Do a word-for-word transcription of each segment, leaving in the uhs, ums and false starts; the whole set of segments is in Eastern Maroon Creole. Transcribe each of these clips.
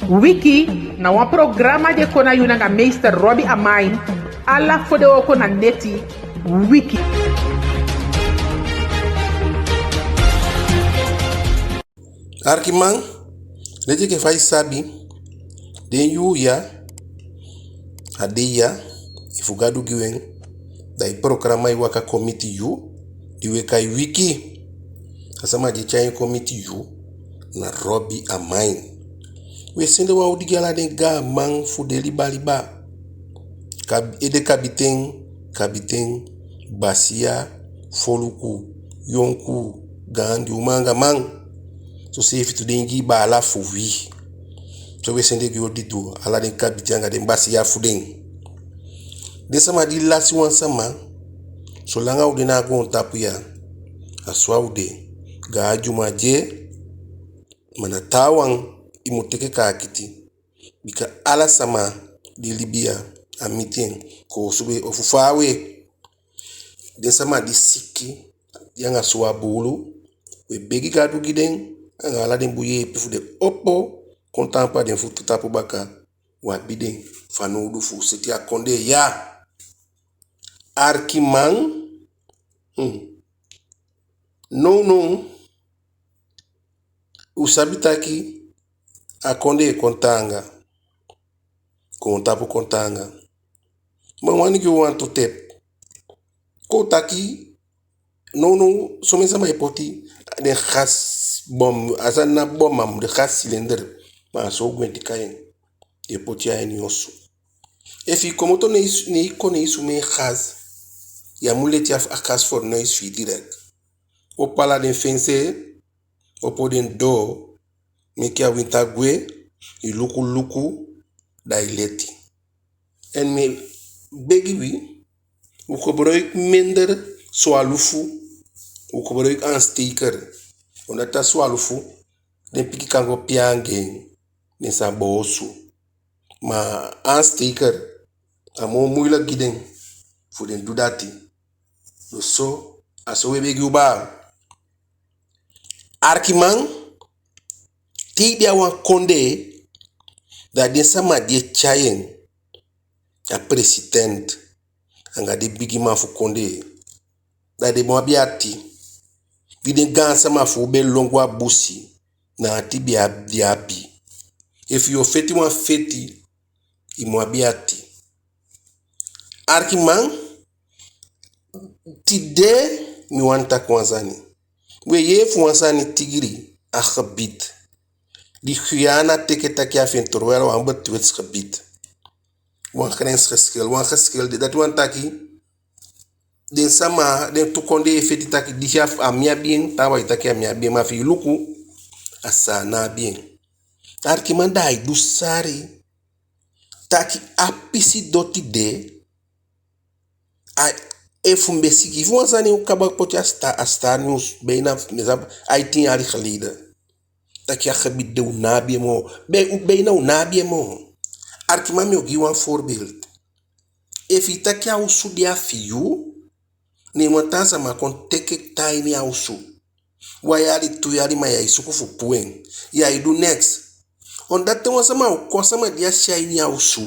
Wiki na wan programa di e kon na yu nanga meester Robbie Amain, ala fodewooko na neti. Wiki. Arkiman, leti enke fa i sabi, den yuu ya, a dei ya, efu Gadu gi u en, da i programa e waka kon miti yu, di u e kai Wiki. A sama di e tyai en kon miti yu, na Robbie Amain. U e sende wan odi gi ala den gaaman fu den liba liba. Kab-, ede kabiten, kabiten, basiya, foluku, yonkuu, gaandi, uman anga man. Soseefi tu den Ingii baala fu wi. So u e sende gi odi tu ala den kabiten anga den basiya fu den. Den sama di lasi wan sama, solanga u de na a goontapu ya, a so a o de. Gaan dyuman de, ma na taawan i mu teke kaakiti. Bika ala sama di libi ya, a miti en, koosube ofu faawe. Den sama di siki, di anga suwa buulu, u e begi Gadu gi den, anga ala den bun yeepi fu den opo kon taampu a den futu tapu baka. U abi den fanowdu fu seti a kondee ya. Arkiman, hmm. Nownow, u sabi taki a kondee kon taanga. Goontapu kon taanga. Ma u wani gi u wantu tep. Kon taki, nownow, somen sama e poti den gasbom, a sani na bom, a mu de gascilinder. Ma a so u gwenti kai en. Den e poti en a ini osu. Efu i komoto ne i s-, ne i kon ne i sumee gas, ya mu leti a f-, a gasfornuis fi i direct. Opo ala den fensee, opo den doo, meke a winta gwe, i luku luku, da i leti. En mi e begi wi, u gebruik minder swalufu, u gebruik aansteker. Omdat a swalufu, den pikin kan go pee anga en, den sa boon osu. Ma aansteker, a moo moeilijk gi den fu den du dati. Dus so, a so u e begi u baa. Arkiman, te i de a wan kondee, da den sama di e tyai en, a president, anga den bigiman fu kondee, da den mu abi ati. Di den gaansama fu u be lon go a busi, na ati den abi. Efu yu o feti wan feti, i mu abi ati. Arkiman, tide mi wani taki wan sani. We, yee fu wan sani tigri, a gebied di Guyana teke taki a fi en, terwijl wan betwist gebied. Wan grensgeschil, wan geschil de, dati wani taki den sama, den tu kondee e feti taki disi a mi abi en, taawan e taki a mi abi en, ma fi i luku, a Saanan abi en. Arkiman, da ai du sari taki a pisi doti de, a, efu mi be sikiifi wan sani, u kaba poti a Star, a Star Nieuws, bijna, mi sa, aitin yali geleden. Taki a gebied de u ná abi en moo. Be-, u, bijna u ná abi en moo. Arkiman, mi o gi wan voorbeeld. Efu i taki a osu de a fi yu, ne wan taa sama kon teke tan a ini a osu. Wan yali, tu yali, ma ya e suku fu puu en. Ya e du neks. Omdat te wan sama o kon, a sama di a si a ini a osu,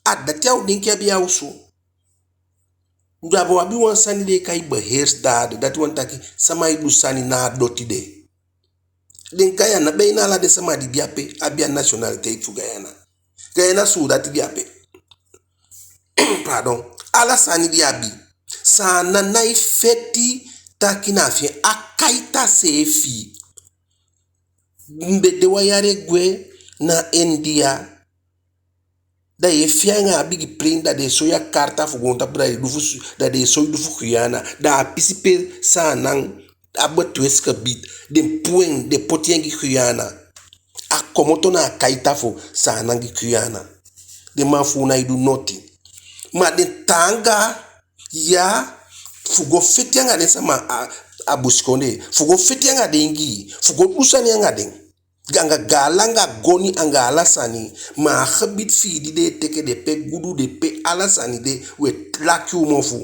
a dati a o denki a be abi a osu. Da a be o abi wan sani den e kai beheersdaden, dati wani taki sama e du sani na a doti de. Den Guyana, bijna ala den sama di de ape abi a nationaliteit fu Guyana. Guyana suudati de ape. Pardon. Ala sani den abi. Saanan nái feti taki na fi en, a kaita seefi. Mi be de wan yali e gwe na India. Da yu e fii anga a bigi plane, da den e soi a karta fu goontapu, da den e du fu Su-, da den e soi du fu Guyana. Da a pisi pe Saanan, a betwist gebied, den puu en, den poti en gi Guyana. A komoto na a kaita fu Saanan gi Guyana. Den man fu u nái du noti. Ma den taanga ya fu go feti anga den sama a, a busikondee, fu go feti anga den Ingii, fu go du sani anga den. Anga gaala, anga goni, anga ala sani. Ma a gebied fi i di den e teke, den pe gudu, den pe ala sani de, u e laki u mofu.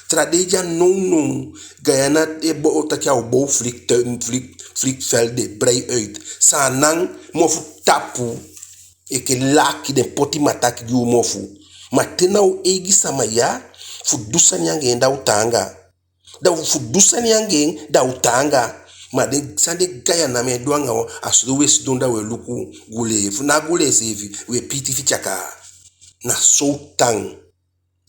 Taa dei dya nownow, Guyana e bow, taki a o bow vliegtuig, vlieg-, vliegveld, breid uit. Saanan mofu tapu. Enke laki den poti mataki gi u mofu. Ma te na u eigi sama ya fu du sani anga en, da u taanga. Da fu du sani anga en, da u taanga. Ma den sani de, gaya namo e du anga u, a so u e sidon da u e luku gulee. Efu ná gulee seefi, u e pii tifi tyakaa. Na so u tan.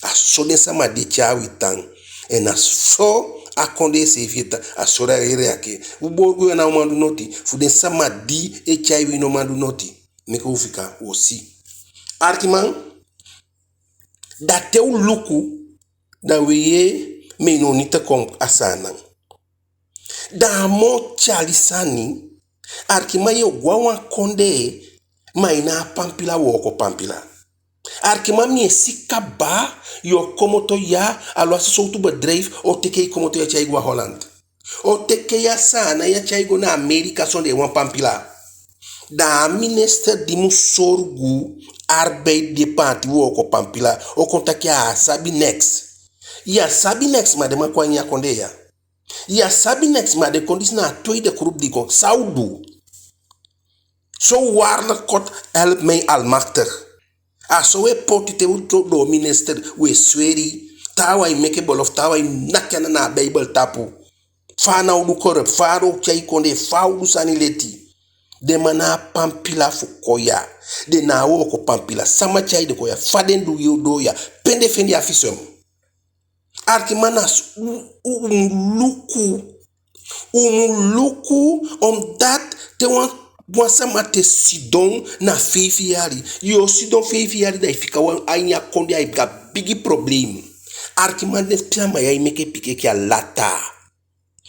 A so den sama di e tyai wi tan. En na so a kondee seefi e tan. A so da a yee enke u boo gwe, u á man du noti. Fu den sama di e tyai wi no man du noti, meke u fika, u o si. Arkiman, da te u luku, da u e yee Mennonite kon a Saanan. Da a moo tyali sani. Arkiman, yu o go a wan kondee, ma i ná a pampila, wooko pampila. Arkiman, mi e si kaba, yu o komoto ya, alwasi sowtu bedrijf o teke i komoto ya tyai go a Holland. O teke yu a Saanan ya tyai go na Amerika sondee wan pampila. Da a minister di mu sorgu arbeid, di e paati wooko pampila, o kon taki a á sabi neks. Yu á sabi neks, ma den man kon a ini a kondee ya. Yu á sabi neks, ma den kon disi na a tweede groep di kon. San u du? Zo waarlijk God help mij almachtig. A so u e poti te u doo minister, u e sweri. Taawan e meke belofte, taawan e naki ana na a Beibel tapu. Fa a ná o du corrupt, fa a ná o tyai kondee, fa a o du sani leti. Den man ná a pampila fu kon ya. Den ná a wooko pampila. Sama tyai den kon ya? Fa den du yu doo ya? Pe den fende a visum? Arkiman, na so u, u, u mu luku. U mu luku, omdat te wan, wan sama te sidon na feifi yali. Yu o sidon feifi yali, da i fika wan a ini a kondee, ai bigin a bigi probleem. Arkiman, den sama ya e meke pikin enke alata.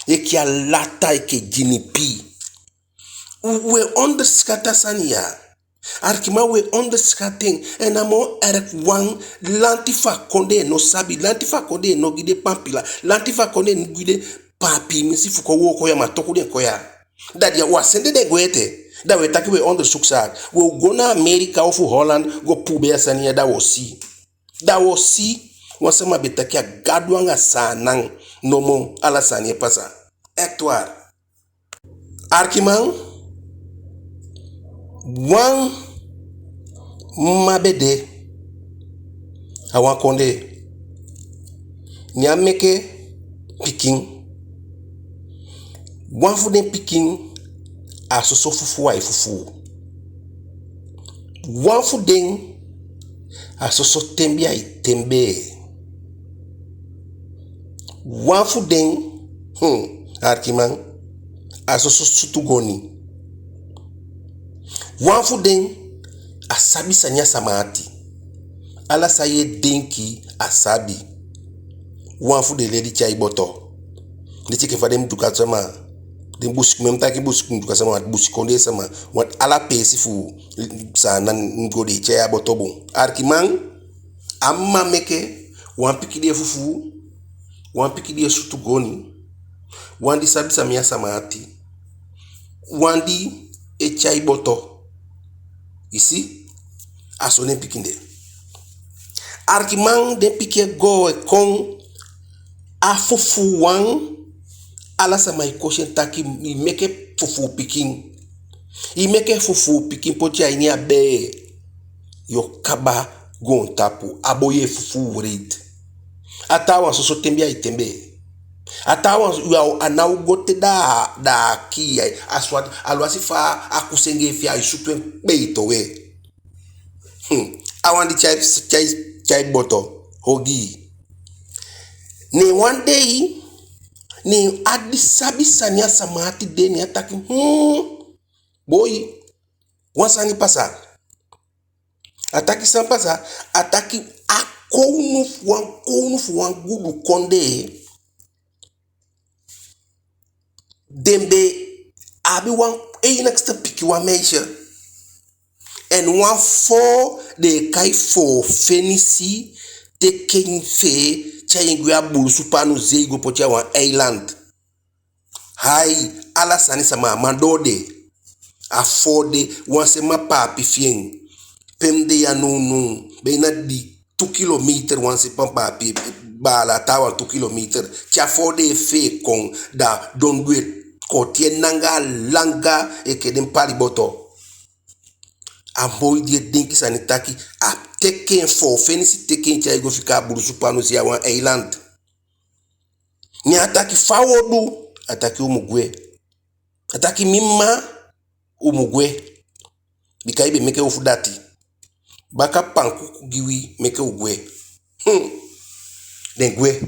Enke alata, enke dinipi. U, u e onderschat a sani ya. Arkiman, u e onderschat en. En a moo erg wan, lanti fu a kondee no sabi, lanti fu a kondee no gi den pampila, lanti fu a kondee no gi den papiimisi fu kon wooko ya, ma toku den kon ya. Da di u á sende den gwe ete, da u e taki u e onderzoek zaak. U o go na Amerika ofu Holland go pubei a sani ya, da u o si. Da u o si. Wan sama be taki a Gadu anga Saanan nomo ala sani e pasa. Echt waar. Arkiman, wan mma be de a wan kondee, ne a meke pikin. Wan fu den pikin, a soso fufuu ai fufuu. Wan fu den, a soso tembee ai tembee. Wan fu den, hmm, arkiman, a soso sutu goni. Wan fu den, a sabi sani a sama ati. Ala san yu e denki, a sabi. Wan fu den leli tyai boto. Leti enke fa den Ndyuka sama, den busi, mi á mu taki busi, Ndyuka sama, busikondee sama, want ala peesi fu Saanan go den e tyai a boto bun. Arkiman, a mma meke, wan pikin di e fufuu, wan pikin di e sutu goni, wan di sabi san a sama ati, wan di e tyai boto. I si, a so den pikin de. Arkiman, den pikin e go e kon, a fufuu wan, ala sama e kosi en taki i meke fufuu pikin. I meke fufuu pikin poti a ini a bee. Yu o kaba goontapu, a boi e fufuu wreed. A taawan soso tembee ai tembee. A taawan, a ná o go te da, da a kii, a swati, alwasi fa a kusengee fi en ai sutu en kpei towe. Hmm. A wan di tyai, tyai, tyai boto, ogii. Ne wan dei, ne a di sabi sani a sama ati de, ne a taki, hmm, boi, wan sani pasa. A taki san pasa, a taki a kownu fu wan, kownu fu wan gudu kondee, den be abi wan enigste pikin, wan meisje. En wan foo den e kai foo fenisi, teke en fee, tyai en gwe a bulusu panu zei go poti a wan eiland. Hai, ala sani sama, a man doo de. A foo de, wan se mma paapi fi en. Pe mi de ya nownow, be na di tu kilometer wan se mma paapi, baala, a taawan tu kilometer. Te a foo de e fee kon, da don gwe koti en anga langa enke den pali boto. a boi di e denki sani taki, a teke en, foo fenisi teke en tyai go fika a bulusu pe a no si a wan eiland. Ne a taki fa u o du, a taki u mu gwe. A taki mi mma, u mu gwe. Bika i be meke u fu dati. Baka pankuku gi wi, meke u gwe. Hmm. Den gwe.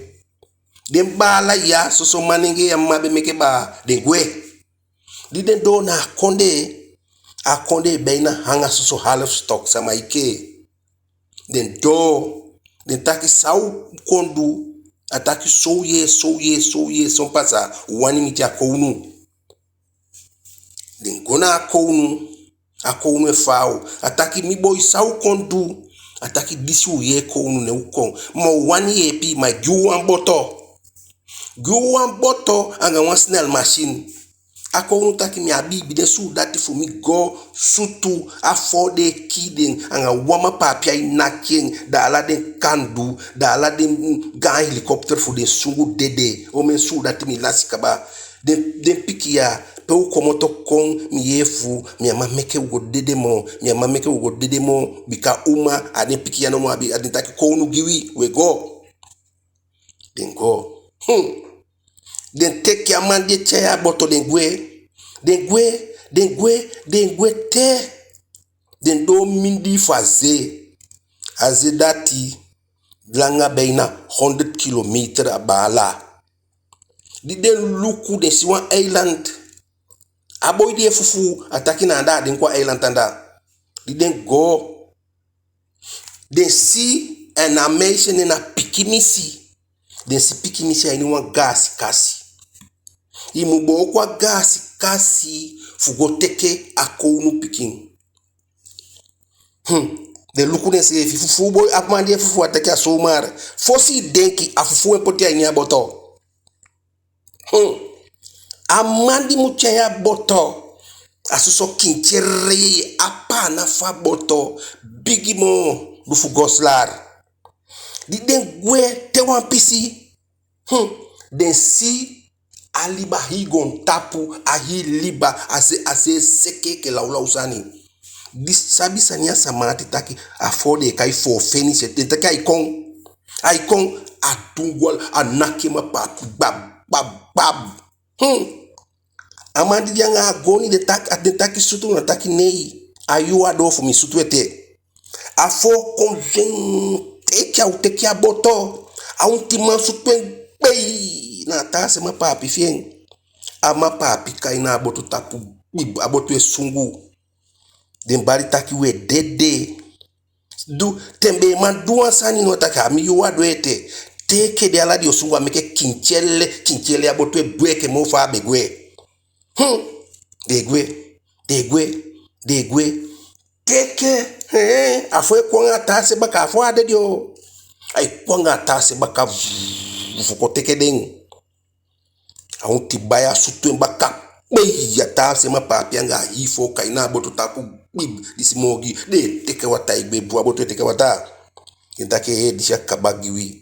Den baala ya, soso manengee ya mma be meke baa, den gwe. Di den doo na a kondee, a kondee be na anga soso half stok sama ike. Den doo, den taki san u kon du, a taki so u yee, so u yee, so u yee, son pasa, u wani miti a kownu. Den go na a kownu, a kownu e faaw. A taki mi boi san u kon du, a taki disi u yee kownu ne u kon. Ma u wani yeepi, ma gi u wan boto. Gi u wan boto anga wan snel masin. A kownu taki mi abi den suudati fu mi go sutu a foo den e kii den anga wan man paapi ai naki en, da ala den kandu, da ala den gaan helikopter fu den sungu dede. Omen suudati mi lasi kaba. Den, den pikin ya, pe u komoto kon, mi yee fu, mi á man meke u go dede moo, mi á man meke u go dede moo, bika u mma, a den pikin ya nomo abi, a den taki kownu gi wi, u e go. Den go. Hmm. Den teke a man di e tyai a boto, den gwe. Den gwe, den gwe, den gwe te den doo mindii fu a ze. A ze dati langa beina honderd kilometer, a baala. Di den luku, den si wan eiland. A boi di e fufuu, a taki na anda, a den kon a eiland anda. Di den go, den si, en a meisje nen na pikimisi. Den si pikimisi a ini wan gaasikasi. I mu booko a gaasikasi fu go teke a kownu pikin. Hmm. Den luku denseefi, fufuu boi, a man di e fufuu, a taki a zomaar. Fosi i denki, a fufuu en poti a ini a boto. Hmm. A man di mu tyai a boto, a soso kintyeli, a paana fu a boto bigi moo di fu Goslar. Di den gwe te wan pisi, hmm, den si a liba hii goontapu, a hii liba, a se, a se seke enke lawlaw sani. Di sabi sani a sama ati taki, a foo den e kai foo fenisi, den taki ai kon. Ai kon, a dunguu, a naki en man paapi, gbab, gbab, gbab. Hmm. A man di de anga a goni, den taki, a den taki sutu, na taki nei. A yuu a doo fu mi sutu ete. A foo kon zen, teke a, u teke a boto. A ontiman sutu en gbei na a taa se man paapi fi en. A man paapi kai na a boto tapu, gbib, a boto e sungu. Den bali taki u e dede. Du, tembeeman du wan sani no, taki a mi yuu a doo ete. Te enke den ala den o sungu, a meke kintyele, kintyele, a boto e gwe enke moo fa a be gwe. Hmm. Den e gwe, den e gwe, den e gwe. Te enke, eh, a foo e kon anga a taa se baka, a foo á dede o. Ai kon anga a taa se baka, vuv, fu kon teke den. A ontiman ya sutu en baka, gbei, a taa se man paapi anga a hii foo kai na a boto tapu, gbib, disi moo ogii, den e teke wataa e gwe, bun, a boto e teke wataa. Den taki, eh, disi a kaba gi wi.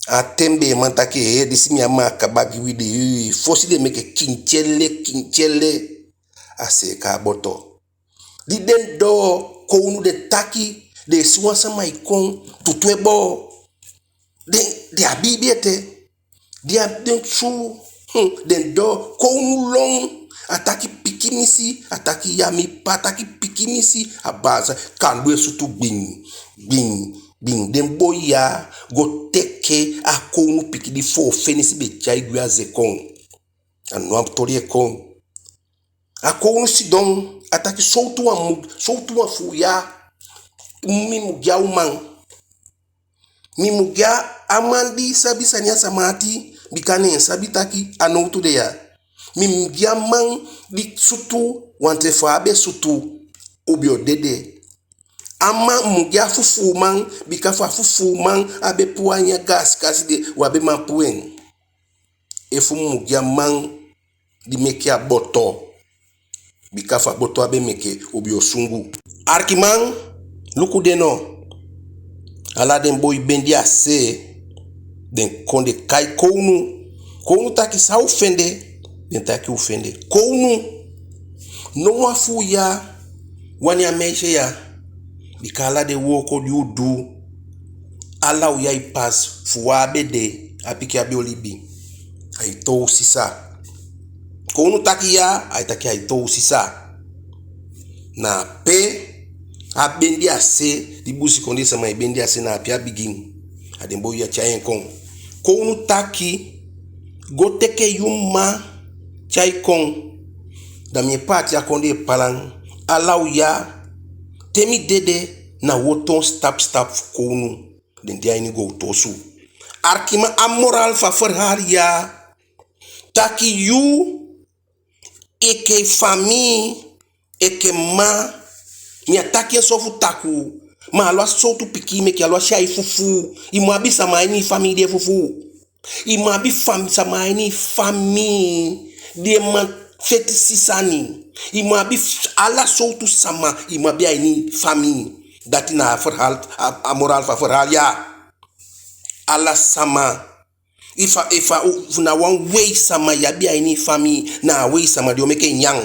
A tembeeman taki, eh, disi mi á man, a kaba gi wi, den, eh, fosi den meke kintyele, kintyele. A seeka a boto. Di den doo, kownu, den taki den si wan sama e kon, tutu e boo. Den, den á biibi ete. Den á, den suu, hmm, den doo, kownu lon. A taki pikimisi, a taki ya mi ppa, a taki pikimisi, a baasa, kandu e sutu gbin, gbin, gbin. Den boi ya go teke a kownu pikin di foo fenisi be tyai gwe a ze kon. A now a toli e kon. A kownu sidon, a taki sowtu wan mu, sowtu wan fu u ya, mi mu gi a uman. Mi mu gi a man di sabi sani a sama ati, bika neen sabi taki a nowtu de ya. Mi mu gi a man di sutu, want efu a á be sutu, u be o dede. A man, mi mu gi a fufuuman, bika efu a fufuuman á be puu a ini a gaasikasi de, u á be man puu en. Efu mi mu gi a man di meke a boto, bika efu a boto á be meke, u be o sungu. Alikiman, luku den no. Ala den boi bendi a se, den kon, den kai kownu. Kownu taki san u fende? Den taki u fende. Kownu, no wan fu u ya wani a meisje ya, bika ala den wooko di u du, ala u ya e pasi, fu wan a be de, a pikin á be o libi. Ai toow sisa. Kownu taki ya, ai taki ai toow sisa. Na ape a bendi a se, di busikondee sama e bendi a se, na ape a bigin. A den boi ya tyai en kon. Kownu taki, go teke yu mma tyai kon. Da mi e paati a kondee palan, ala u ya, te mi dede, na u o toon sitapsitap fu kownu. Den de a ini gowtu osu. Arkiman, a moraal fu a verhaal ya, taki yu, enke famii, enke mma, mi á taki en so fu takuu, ma alwasi sowtu pikin i meke, alwasi ai fufuu, i mu abi sama a ini i famii di e fufuu. I mu abi fam-, sama a ini i famii di e man feti si sani. I mu abi f-, ala sowtu sama, i mu abi a ini i famii. Dati na a verhaal, a, a moraal fu a verhaal ya. Ala sama. Efu a, efu a, efu na wan wei sama i abi a ini i famii, na a wei sama di o meke i nyan.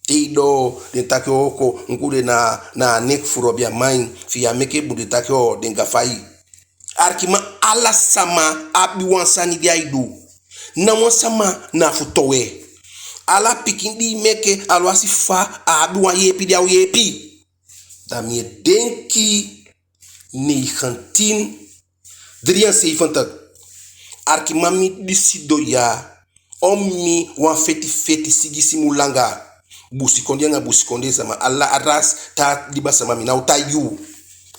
Te i doo, den taki o, kon, nkude na, na a nek fu Robi a man, fi i á meke bun den taki o, den gafa i. Arkiman, ala sama abi wan sani di ai du. Ná wan sama na fu towe. Ala pikin di i meke, alwasi fa, a abi wan yeepi di a o yeepi. Da mi e denki negentien drieënzeventig. Arkiman, mi di sidon ya, on mi wan feti feti sigisi mun langa. Busikondee anga busikondee sama, ala a ras, taa liba sama, mi ná o taigi u.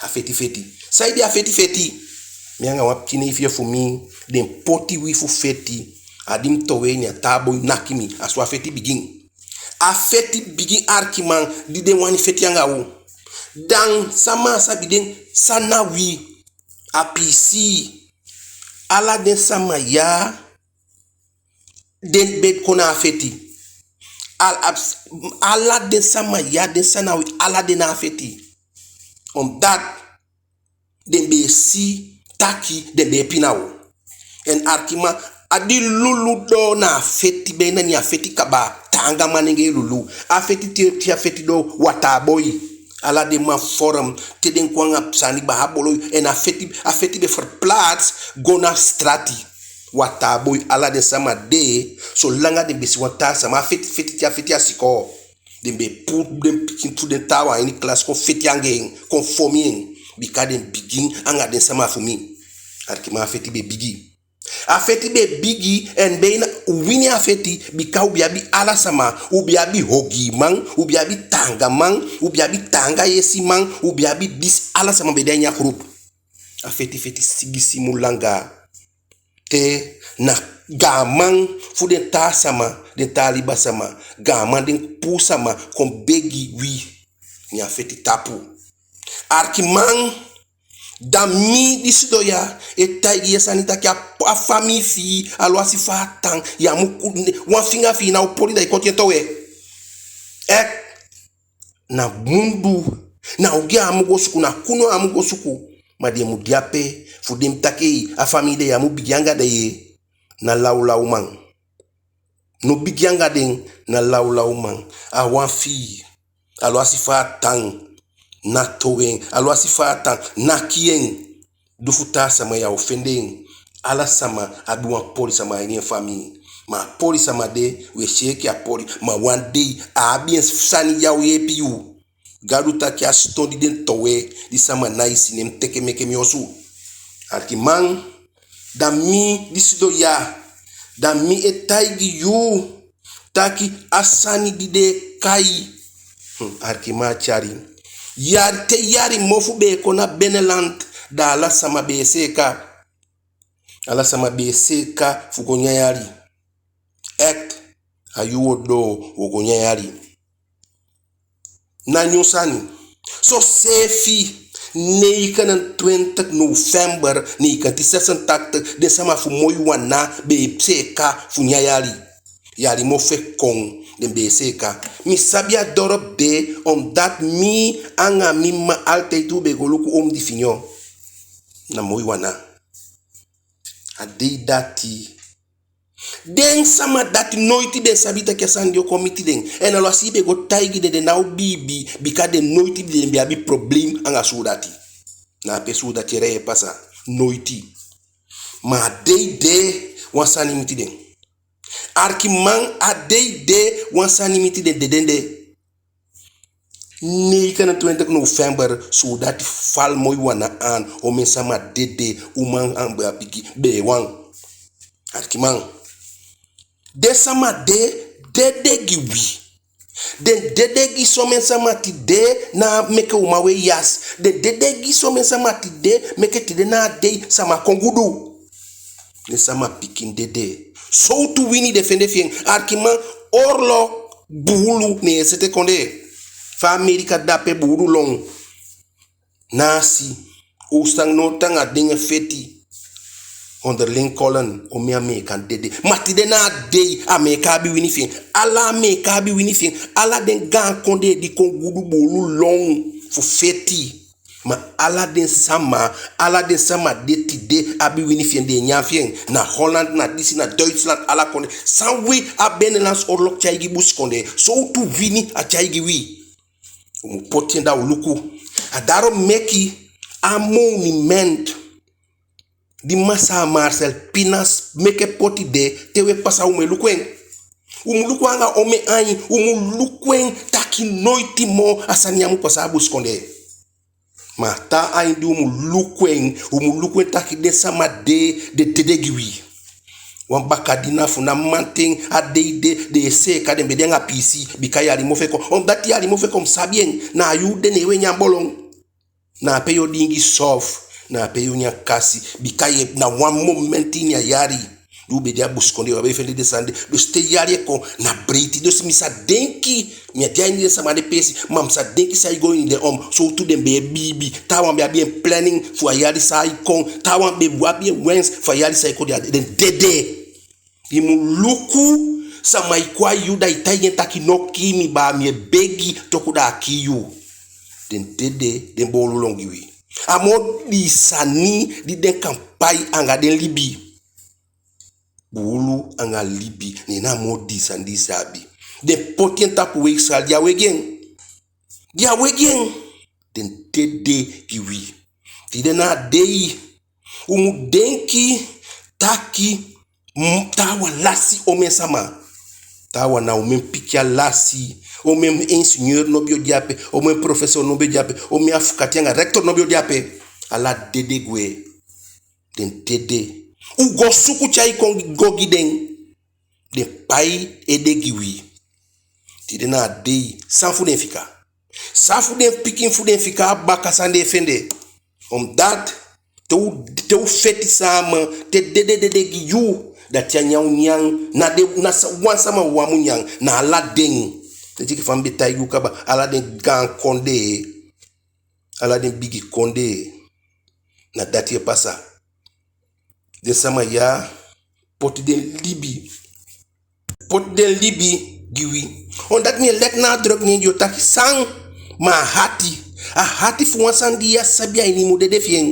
A feti feti. Saide a feti feti? Mi anga wan pikin neefje fu mi, den poti wi fu feti. A di mi towe, ne a taa boi naki mi. A so a feti bigin. A feti bigin, arkiman, di den wani feti anga u. Da sama á sabi den san na wi. A piisii. Ala den sama ya, den be kon na a feti. Al-, abs-, ala den sama ya, den san na wi, ala den na a feti. Omdat den be e si taki den be e pina u. En arkiman, a di lulu doo na a feti, be na ini a feti kaba, taanga manengee lulu. A feti te, te a feti doo, wataa boi. Ala den man vorm, te den kon anga sani, baha bolo, en a feti, a feti be verplaats go na strati. Wataa boi, ala den sama de, solanga den be si wan taa sama, a feti, feti te a feti a sikoo. Den be e puu den pikin fu den taawan a ini klasi kon feti anga en, kon fon en, bika den bigin anga den sama fu mi. Arkiman, a feti be bigi. A feti be bigi, en be na u wini a feti, bika u be abi ala sama, u be abi ogiiman, u be abi taangaman, u be abi taangayesiman, u be abi disi, ala sama be de a ini a groep. A feti feti sigisi mun langa. Te na gaaman fu den taa sama, den taa liba sama, gaaman, den puu sama kon begi wi. Ne a feti tapu. Arkiman, da mi di sidon ya e taigi yu a sani taki a, a famii fi i, alwasi fa a tan, yu á mu ku-, wan finga fi i ná o poli, da i koti en towe. Ek, na mundu, na ogii a á mu go suku, na kunu a á mu go suku. Ma den mu de ape fu den taki a famii de, yu á mu bigin anga den. Ná lawlaw man. No bigin anga den, ná lawlaw man. A wan fi i, alwasi fa a tan, ná towe en, alwasi fa a tan, ná kii en. Du fu taa sama, yu á o fende en. Ala sama abi wan poli sama a ini en famii. Ma a poli sama de, u e si enke a poli, ma wan dei a abi en sani di a o yeepi yu. Gadu taki a siton di den towe, di sama nái si, ne mi teke meke mi osu. Arkiman, da mi di sidon ya, da mi e taigi yu taki a sani di den e kai, hmm, arkiman, a tyali. Yali te yali mofu be e kon na Beneland, da ala sama be e seeka. Ala sama be e seeka fu go nyan yali. Ek, a yuu o doo, u o go nyan yali. Ná nyun sani. Soseefi, negenentwintig november negentien zesentachtig, den sama fu Moiwana be e seeka fu nyan yali. Yali mofu e kon, den be e seeka. Mi sabi a dorp de, omdat mi anga mi mma altijd u be go luku Oom Difinyo na Moiwana. A dei dati, Den sama dati noiti den sabi taki a sani di o kon miti den. En alwasi i be go taigi den, den ná o biibi, bika den noiti den be abi problem anga suudati. Na ape suudati e pasa. Noiti. Ma a dei de wan sani miti den. Arkiman, a dei de wan sani miti den, dede ede. Negenentwintig november, suudati val moi wan na an, omen sama dede, uman anga pikin, be wan. Arkiman. Den sama de, dede gi wi. Den dede gi somen sama tide na meke uman wei yasi. Den dede gi somen sama tide meke tide na a dei sama kon gudu. Den sama pikin dede. Sowtu wini den fende fi en? Arkiman, oorlog, buulu, ne e sete kondee. Fa Amerika de ape, buulu lon. Nazi, Oost anga Noord anga den e feti. Onder Lincoln, omen Ameekan dede. Ma tide na a dei, Ameekan abi wini fi en. Ala Ameekan abi wini fi en. Ala den gaan kondee di kon gudu, buulu lon fu feti. Ma ala den sama, ala den sama de tide abi wini fi en, den e nyan fi en. Na Holland, na disi, na Duitsland, ala kondee. San wi a Binnenlandse Oorlog tyai gi busikondee? Sowtu wini a tyai gi wi? U mu poti en, da u luku. A daarom meke a monument di masaa Marcel Pinas meke poti de, te u e pasa u mu e luku en. U mu luku en anga omen ain, u mu luku en taki noiti moo a sani ya mu pasa a busikondee. Ma a taa ain di u mu luku en, u mu luku en taki den sama de, den dede gi wi. Wan bakadina fu na mamanten a dei de, den e seeka, den be de anga piisii, bika yali mofu e kon. Omdat yali mofu e kon, u mu sabi en, na a yuu de ne u e nyan bolon. Na ape yu o diingi soft, na ape yu o nyan kasi, bika yu e, na wan momenti ini a yali di u be de a busikondee, u á be e fende den sani de. Dus te yali e kon, na breiti. Dus mi sa denki, mi á de a ini den sama de peesi, ma mi sa denki san e go ini den om. Sowtu den be e biibi, taawan be abi en planning fu a yali san e kon, taawan be abi en wens fu a yali san e kon, den dede. I mu luku, sama e kon a yu, da i taigi en taki: no kii mi baa, mi e begi, toku, da a kii yu. Den dede, den buulu lon gi wi. A moo dii sani di den kan pai anga den libi. Buulu anga libi, neen na a moo dii sani di i sa abi. Den poti en tapu weegschaal, den á wegi en. Den á wegi en. Den dede gi wi. Tide na a dei, u mu denki taki, mm, taawan lasi omen sama. Taawan na omen pikin a lasi. Omen ingenieur no be o de ape. Omen professor no be o de ape. Omen afukati anga rector no be o de ape. Ala dede gwe. Den dede. U go suku tyai kon go gi den. Den pai ede gi wi. Tide na a dei, san fu den fika? San fu den pikin fu den fika a baka, san den e fende? Omdat te u, te u feti samen, te dede dede gi yu, da te a nyan u nyan, na den, na sa, wan sama wawan mu nyan, na ala den. Te teke fa mi be taigi u kaba, ala den gaan kondee, ala den bigi kondee, na dati e pasa. Den sama ya poti den libi, poti den libi gi wi. Omdat mi e leg nadruk ne en, yu o taki san, ma a hati, a hati fu wan sani di yu á sabi a ini, i mu dede fi en.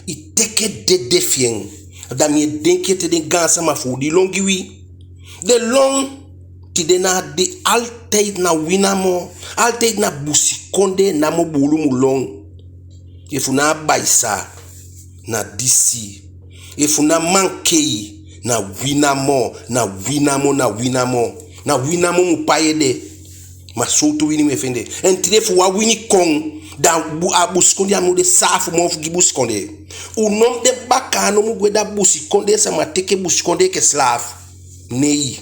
I teke dede fi en. Da mi e denki ete den gaansama fu u di lon gi wi. Den lon. Tide na a dei, altijd na wi namo. Altijd na busikondee namo buulu mu lon. Efu na Abaisa, na disi. Efu na Mankei, na wi namo, na wi namo, na wi namo. Na wi namo mu pai ede. Ma sowtu wini u e fende? En tide fu wan wini kon, da bu, a busikondee á mu de saafu moo fu gi busikondee. U no mu de baka, a no mu gwe da busikondee sama teke busikondee enke slaaf. Nei.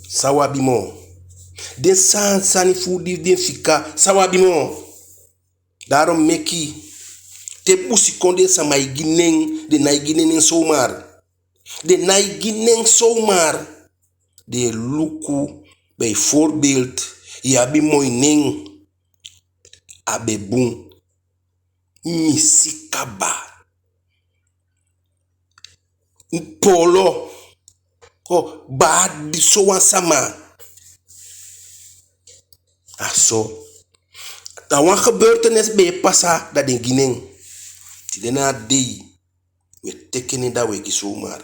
San u abi moo? Den sani sani fu u di den fika, san u abi moo? Daarom meke te busikondee sama e gi nen, den nái gi nen nen zomaar. Den nái gi nen zomaar. Den e luku, bijvoorbeeld, yu abi moi nen, a be bun. Mi si kaba. Poolo. Kon baa di sowan sama. A so. Da wan gebeurtenis be e pasa, da den gi nen. Tide na a dei, u e teke nen, da u e gi zomaar.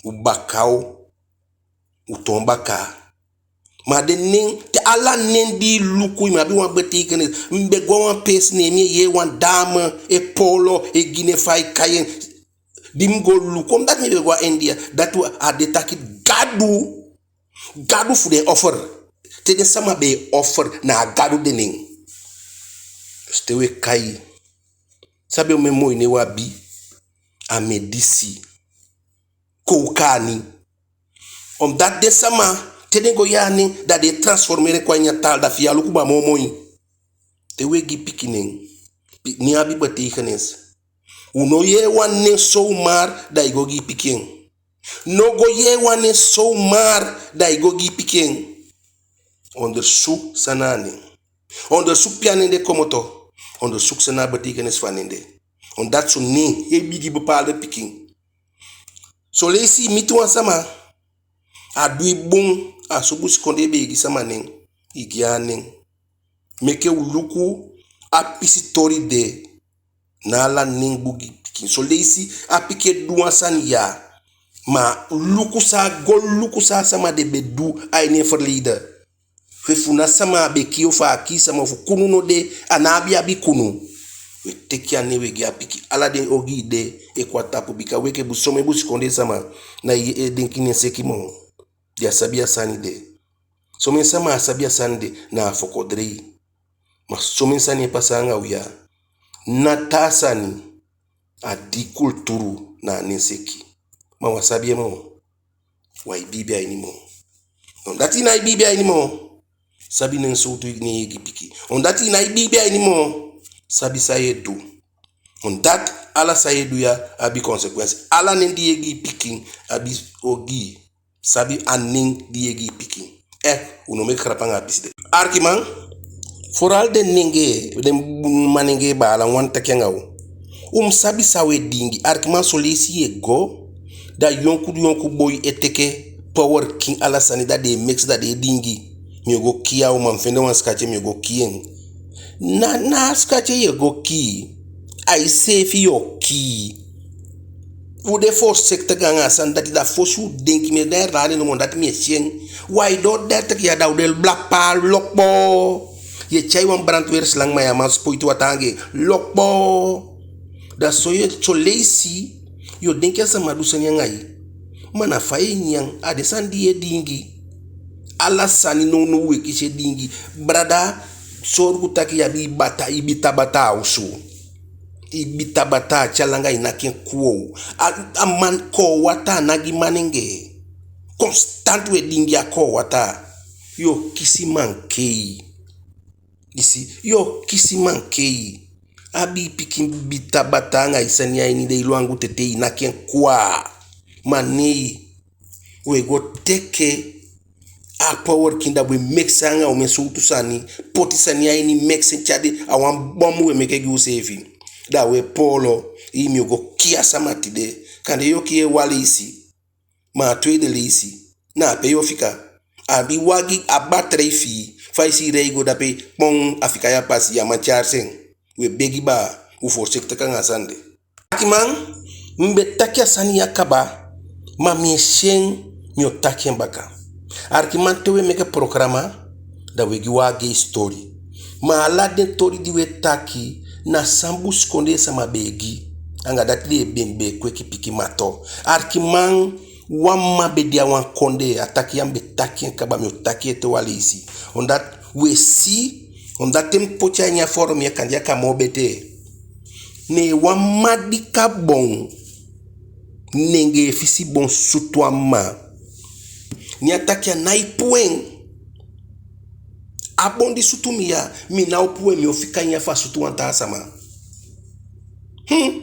U baka o, u toon baka. Ma den nen, te ala nen di i luku, i mu abi wan betekenis. Mi be go a wan peesi, ne mi e yee wan dame e poolo, e gi nen fa i kai en. Di mi go luku, omdat mi be go a India, dati a de taki gadu, gadu fu den offer. Te den sama be e offer, na a gadu den nen. Dus te u e kai, sabi omen moi nen u abi? A medisi. Kowkani. Omdat den sama, te den go yee a nen, da den e transformeer en kon a ini a taal, da fi i á luku baa moo moi. Te u e gi pikin nen, pi-, nen abi betekenis. U no yee wan nen zomaar, da i go gi pikin en. No go yee wan nen zomaar, da i go gi pikin en. Onderzoek san na a nen. Onderzoek pe a nen de komoto. Onderzoek san na a betekenis fu a nen de. Omdat son nen e bigi bepaalde pikin. Son leisi i miti wan sama, a du i bun, a so busikondee be e gi sama nen, i gi en a nen. Meke u luku a pisi toli de, ná ala nen bun gi pikin. Son leisi a pikin e du wan sani ya, ma luku san, go luku san a sama de be du a ini en verleden. Efu na sama a be kii, ofu a kii sama, ofu kunu no de, a ná abi abi kunu. U e teke a nen u e gi a pikin. Ala den ogii de e kon a tapu, bika u enke bun, somen busikondee sama, ná e denki nen seki moo. Den á sabi a sani de. Somen sama á sabi a sani de, na a fokodrei. Ma somen sani e pasa anga u ya. Ná taa sani, a di kulturu na a nen seki. Ma u á sabi en moo. U á e biibi a ini moo. Omdat i ná e biibi a ini moo, sabi nen sowtu nen yu e gi pikin. Omdat i ná e biibi a ini moo, sabi san yu e du. Omdat ala san yu e du ya abi consequentie. Ala nen di yu e gi pikin abi ogii. Sabi a nen di yu e gi pikin. Eh, u no meke grap anga a pisi de. Arkiman, vooral den nengee, den manengee, baala, mi wani taki anga u. U mu sabi san u e diingi. Arkiman, son leisi yu e go, da yonku yonku boi e teke power kin, ala sani, da den e mix, da den e diingi. Mi o go kii a uman, mi fende wan schatje, mi o go kii en. Na, na a schatje yu o go kii. A iseefi yu o kii. U de voorzichtig anga a sani dati, da fosi u denki, mi e de a radio nomo, dati mi e si en. Wan e doo dertig yaa, da u de blapa lokpo. Yu e tyai wan brandweerslang, ma yu á man spoiti wataa anga en, lokpo. Da so yu e, son leisi yu o denki a sama du sani anga yu. Ma na fa yu e nyan, a den sani di yu e diingi. Ala sani nownow u e kisi e diingi. Brada, sorgu taki yu abi i bata, i bita bata a osu. I bita bata, a tyali anga i naki en koo. A, a man, koo wataa ná gi manengee. Constant u e diingi a koo wataa. Yu o kisi mankei. I si, yu o kisi mankei. Abi i pikin bita bata anga i sani a ini de, i lwangu tetei, i naki en koo. Ma nee, u e go teke a power kin, da u e mix anga omen sowtu sani, poti sani a ini, mix en tyai de, a wan bom u e meke gi useefi. Da u e poolo. I, mi o go kii a sama tide. Kande yu o kii en wan leisi. Ma a tweede leisi, na ape yu o fika. Abi wagi, a batterij fi i, fa i si i lei go dape, pon, a fika ya pasi, yu á man charge en. U e begi baa, u voorzichtig anga a sani de. Arkiman, mi be taki a sani ya kaba, ma mi e si en, mi o taki en baka. Arkiman, te u e meke programa, da u e gi wan gei sitoli. Ma ala den toli di u e taki, na san busikondee sama be e gi. Anga dati den be e kweki pikin mato. Arkiman, wan mma be de a wan kondee, a taki ya mi be taki en kaba, mi o taki en ete wan leisi. Omdat u e si, omdat te mi poti a ini a forum ya, kande a kan moo betee. Ne wan mma di kan bon, nengee fisi bon sutu a mma. Ne a taki a nái puu en. A bon di sutu mi ya, mi ná o puu en, mi o fika en ya fu a sutu wan taa sama. Hmm.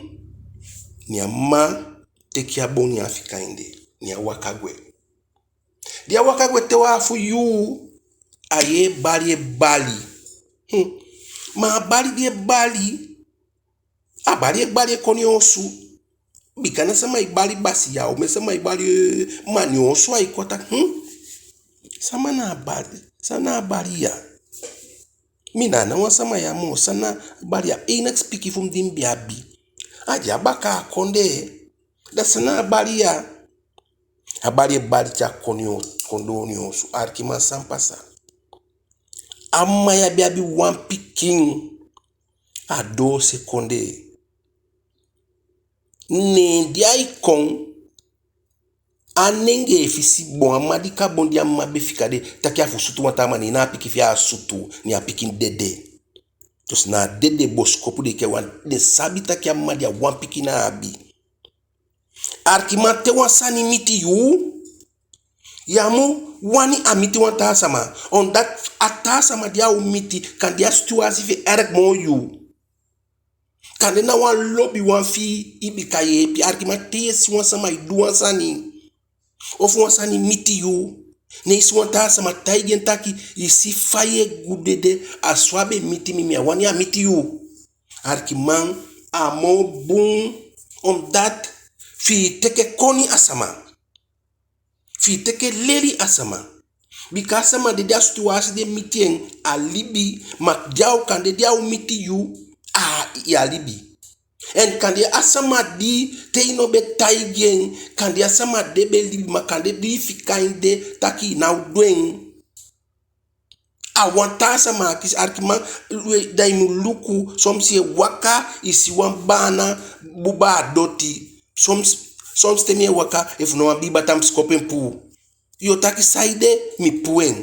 Ne a mma teke a bon, ne a fika en de. Ne a waka gwe. Di a waka gwe te wan afu yuu, a yee bali e bali. Hmm. Ma a bali di e bali, a bali e bali e kon ne en osu. Bika na sama e bali basiya, omen sama e bali, eh, ma ne en osu ai kon, a taki, hmm? Sama na a bali, san na a bali ya? Mi ná a wan sama ya moo, san na a bali ya? Enigst pikin fu mi di mi be abi. A de a baka a kondee. Da san na a bali ya? A bali e bali te a kon ne en o-, kon doo ne en osu. Alikiman, san pasa? A mma ya be abi wan pikin a doose kondee. Ne di ai kon, a nengee fisi bon, a mma di kabon di a mma be fika de, taki a fu sutu wan taa man, ne na a pikin fi en a sutu, ne a pikin dede. Dus na a dede bosikopu den e kai wan, den sabi taki a mma de a wan pikin na a abi. Alikiman, te wan sani miti yu, ya mu wani a miti wan taa sama. Omdat a taa sama di a o miti, kande a situwasi fi en erg moo yu. Kande na wan lobiwan fi i, i be kan yeepi. Alikiman, te i e si wan sama e du wan sani, ofu wan sani miti yu, ne i si wan taa sama, taigi en taki, i si fa yu e gudu dede, a so a be miti mi, mi á wani a miti yu. Alikiman, a moo bun, omdat fi i teke koni a sama, fi i teke leli a sama. Bika a sama de, di a situwasi de miti en, a libi, ma di a o, kande di a o miti yu, a, i á libi. En kande a sama di, te i no be taigi en, kande a sama de be libi, ma kande di i fika en de taki i ná o du en. A wan taa sama a kisi. Alikiman, we, da i mu luku, soms i e waka, i si wan baana buba a doti. Soms, soms te mi e waka, efu na wan biibataa, mi sikopu en puu. Yu o taki saide? Mi puu en.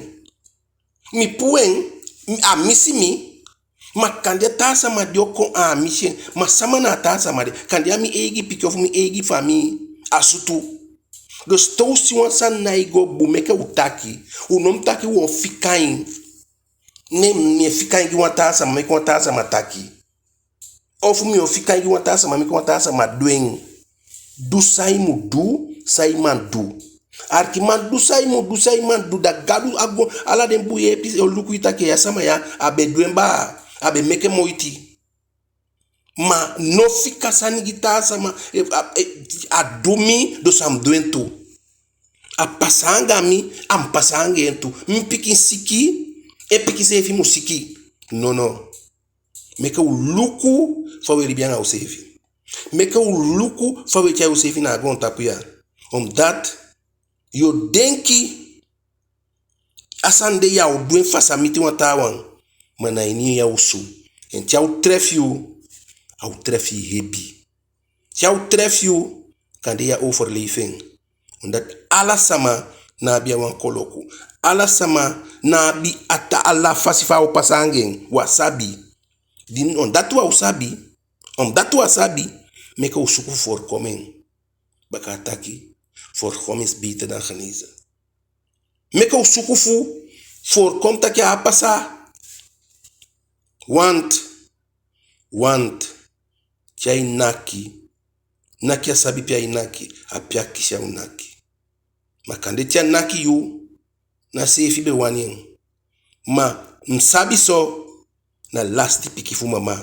Mi puu en, mi, a misi mi, ma kande a taa sama di o kon á misi en, ma sama na a taa sama de? Kande a mi eigi pikin ofu mi eigi famii a sutu. Dus te u si wan sani nái go bun, meke u taki. U no mu taki u o fika en. Ne mi e fika en gi wan taa sama, meke wan taa sama taki. Ofu mi o fika en gi wan taa sama, meke wan taa sama du en. Du san i mu du, san i man du. Alikiman, du san i mu du, san i man du, da Gadu a go, ala den bun yeepi o luku i taki a sama ya, a be du en baa, a be meke moiti. Ma no fika sani gi taa sama, e, a, e, a du mi, dus a mu du en tu. A pasa anga mi, a mu pasa anga en tu. Mi pikin siki, en pikin seefi mu siki. Nono. Meke u luku fa u e libi anga useefi. Meke u luku fa u e tyai useefi na a goontapu ya. Omdat yu o denki a sani de ya o du en fasi a miti wan taawan. Ma na ini yu osu. En te a o trefi yu, a o trefi yu hebi. Te a o trefi yu, kande yu á overleef en. Omdat ala sama ná abi a wan koloku. Ala sama ná abi a taa, ala fasi fa a o pasa anga en, u á sabi. Di, omdat u á sabi, omdat u á sabi, meke u suku fu voorkomen. Baka a taki, voorkomen is beter dan genezen. Meke u suku fu voorkom taki a á pasa. Want, want, te ai naki, naki á sabi pe ai naki, a pe a kisi a o naki. Ma kande te a naki yu, ná seefi be wani en. Ma mi sabi so, na lasiti pikin fu mama.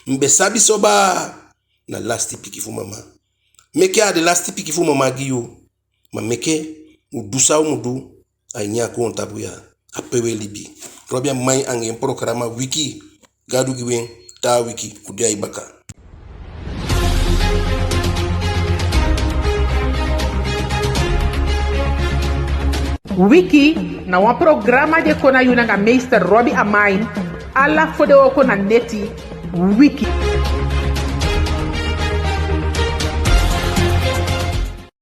Mi be sabi so baa, na lasiti pikin fu mama. Meke a de lasiti pikin fu mama gi yu. Ma meke u du san u mu du a ini a goontapu ya, a pe u e libi. Robi Amain anga en programa Wiki. Gadu gi u en, taa wiki u de a i baka. Wiki na wan programa di e kon na yu nanga meester Robi Amain, ala fodewooko na neti. Wiki.